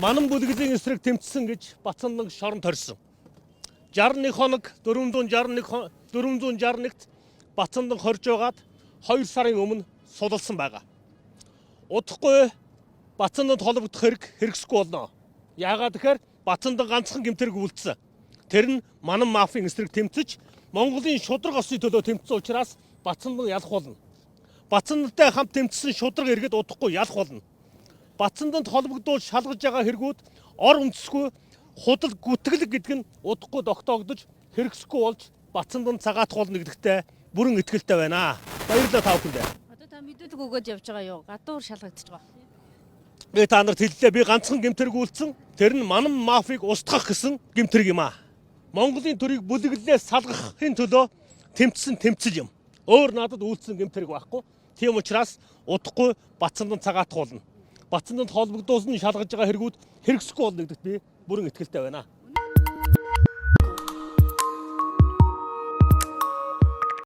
Манан бүлэглэлийн эсрэг тэмцсэн гэж Бацандан шорон торьсон. 61 хоног 461 461-т Бацандан хорж байгаад 2 сарын өмнө судалсан байгаа. Удахгүй Бацанданд холбогдох хэрэг хэрэгсэхгүй болно. Яагаад гэхээр Бацандан ганцхан гэмтэрэг үйлдсэн. Тэр нь Манан мафийн эсрэг тэмцэж, Монголын шударга осны төлөө тэмцсэн учраас Бацандан ялах болно. Бацандантай хамт тэмцсэн шударга иргэд удахгүй ялах болно. Бацанданд холбогдуулж шалгаж байгаа хэрэгүүд ор үндэсгүй худал гүтгэлэг гэдэг нь удахгүй тогтоогдож, хэрэгсэхгүй болж, Бацандан цагаатах болно гэдэгтээ бүрэн итгэлтэй байна. Баярлалаа та бүхэндээ. Одоо та мэдүүлэг өгөөд явж байгаа юу? Гадуур шалгагдчих байгаа. Би та нарт хэллээ, би ганцхан гэмтэрэг үйлдсэн. Тэр нь Манан мафийг устгах гэсэн гэмтэрэг юм аа. Монголын төрийг бүлэглэлээс салгахын төлөө тэмцсэн тэмцэл юм. Өөр надад үйлдсэн гэмтэрэг байхгүй. Тийм учраас удахгүй Бацандан цагаатах болно. Бацанданд холбогдуулсан шалгаж байгаа хэрэгүүд хэрэгсэхгүй болно гэдэгт би бүрэн итгэлтэй байна.